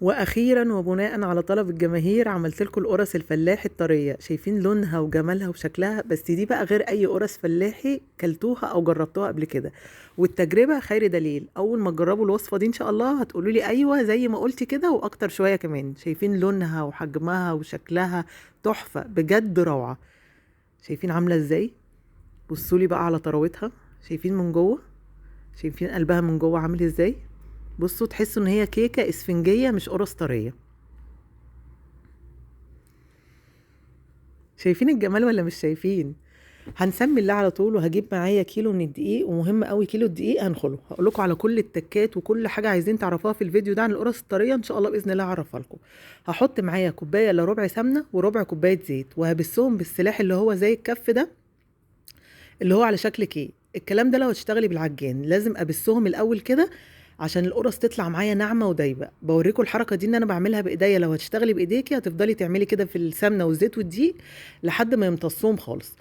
واخيرا وبناء على طلب الجماهير عملت لكم القرص الفلاحي الطريه. شايفين لونها وجمالها وشكلها؟ بس دي بقى غير اي قرص فلاحي كلتوها او جربتوها قبل كده، والتجربة خير دليل. اول ما تجربوا الوصفة دي ان شاء الله هتقولوا لي ايوه زي ما قلتي كده واكتر شوية كمان. شايفين لونها وحجمها وشكلها تحفة بجد روعه. شايفين عامله ازاي؟ بصوا لي بقى على طراوتها، شايفين من جوه؟ شايفين قلبها من جوه عامل ازاي؟ بصوا تحسوا ان هي كيكة اسفنجيه مش قرص طرية. شايفين الجمال ولا مش شايفين؟ هنسمي الله على طول. وهجيب معايا كيلو من الدقيق، ومهم قوي كيلو الدقيق هنخله. هقول لكم على كل التكات وكل حاجة عايزين تعرفوها في الفيديو ده عن القرص الطريه ان شاء الله باذن الله هعرفها لكم. هحط معايا كوباية الا ربع سمنه وربع كوباية زيت، وهبسهم بالسلاح اللي هو زي الكف ده اللي هو على شكل كيك. الكلام ده لو هتشتغلي بالعجان لازم ابسهم الاول كده عشان القرص تطلع معايا ناعمة ودايبه. بوريكم الحركة دي ان انا بعملها بايديا، لو هتشتغلي بايديكي هتفضلي تعملي كده في السمنة والزيت والدقيق لحد ما يمتصوهم خالص.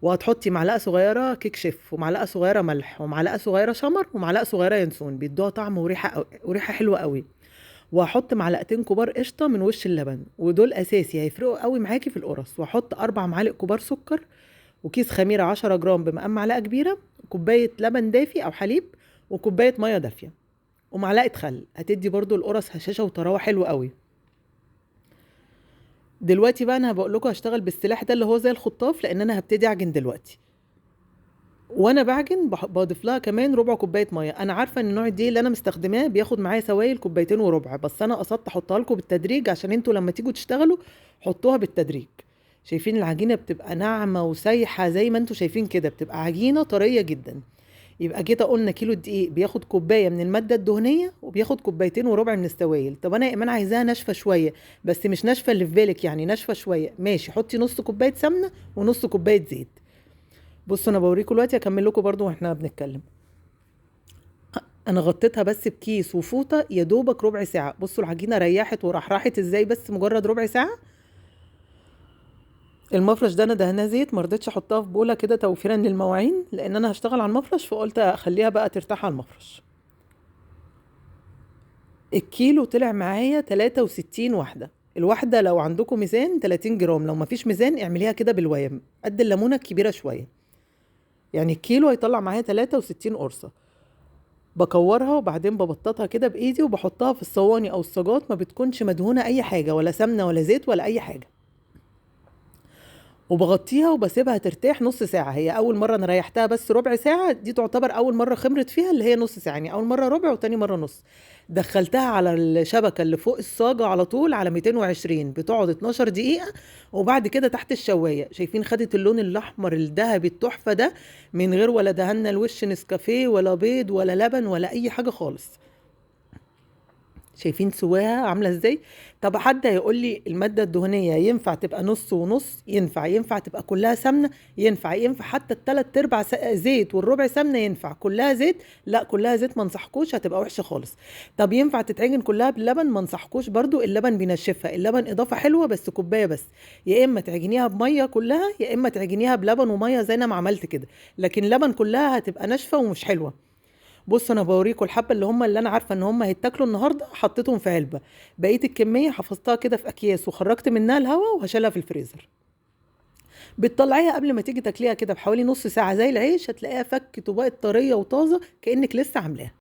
وهتحطي معلقه صغيرة كيك شيف، ومعلقة صغيرة ملح، ومعلقة صغيرة شمر، ومعلقة صغيرة ينسون، بيدوها طعم وريحه حلوة قوي. وهحط معلقتين كبار قشطه من وش اللبن، ودول اساسي هيفرقوا قوي معاكي في القرص. وهحط 4 معالق كبار سكر، وكيس خميره 10 جرام بمقام معلقه كبيرة، وكوبايه لبن دافي او حليب، وكوبايه مية دافيه، ومعلقة خل. هتدي برضو القرص هشاشة وطراوه حلوة قوي. دلوقتي بقى انا بقول لكم هشتغل بالسلاح ده اللي هو زي الخطاف، لان انا هبتدي اعجن دلوقتي. وانا بعجن بضيف لها كمان ربع كوباية مية. انا عارفه ان نوع الدقيق اللي انا مستخدماه بياخد معايا سوائل 2.25 كوباية، بس انا قصدت احطها لكم بالتدريج عشان انتوا لما تيجوا تشتغلوا حطوها بالتدريج. شايفين العجينة بتبقى ناعمة وسايحه زي ما انتوا شايفين كده، بتبقى عجينه طرية جدا. يبقى جيت قلنا كيلو الدقيق بياخد كوباية من المادة الدهنية وبياخد 2.25 كوباية من السوائل. طب انا يا ايمان عايزاها ناشفة شوية، بس مش ناشفة اللي في بالك، يعني ناشفة شوية، ماشي حطي نص كوباية سمنه ونص كوباية زيت. بصوا انا بوريكم دلوقتي، اكمل لكم برضو واحنا بنتكلم. انا غطيتها بس بكيس وفوطه يا دوبك ربع ساعة. بصوا العجينة ريحت ورحرحت ازاي بس مجرد ربع ساعة. المفرش ده انا دهناه زيت، ما رضيتش احطها في بوله كده توفيرا للمواعين، لان انا هشتغل على المفرش، فقلت اخليها بقى ترتاح على المفرش. الكيلو طلع معايا 63 واحدة. الواحدة لو عندكم ميزان 30 جرام، لو ما فيش ميزان اعمليها كده بالويم قد الليمونه الكبيرة شوية. يعني الكيلو هيطلع معايا 63 قرصة. بكورها وبعدين ببططها كده بايدي وبحطها في الصواني او الصاجات، ما بتكونش مدهونه اي حاجة، ولا سمنه ولا زيت ولا اي حاجة. وبغطيها وبسيبها ترتاح نص ساعة. هي أول مرة أنا ريحتها بس ربع ساعة، دي تعتبر أول مرة خمرت فيها اللي هي نص ساعة، يعني أول مرة ربع وتاني مرة نص. دخلتها على الشبكة اللي فوق الصاجة على طول على 220، بتقعد 12 دقيقة، وبعد كده تحت الشواية. شايفين خدت اللون الأحمر الذهبي التحفة ده، من غير ولا دهنا الوش نسكافيه ولا بيض ولا لبن ولا أي حاجة خالص. شايفين سواها عامله ازاي؟ طب حد هيقول لي المادة الدهنية ينفع تبقى نص ونص؟ ينفع. ينفع تبقى كلها سمنه؟ ينفع. ينفع حتى 3/4 زيت والربع سمنه؟ ينفع. كلها زيت؟ لا كلها زيت ما انصحكوش، هتبقى وحشة خالص. طب ينفع تتعجن كلها باللبن؟ ما انصحكوش برضو، اللبن بينشفها. اللبن اضافه حلوة بس كوباية بس، يا اما تعجنيها بميه كلها يا اما تعجنيها بلبن ومية زي انا ما عملت كده، لكن لبن كلها هتبقى ناشفة ومش حلوة. بصوا انا بوريكم الحبة اللي هم اللي انا عارفه ان هم هيتاكلوا النهارده، حطيتهم في علبة، بقية الكمية حفظتها كده في اكياس وخرجت منها الهواء وهشيلها في الفريزر. بتطلعيها قبل ما تيجي تاكليها كده بحوالي نص ساعة زي العيش، هتلاقيها فكت وبقت طرية وطازه كانك لسه عاملاها.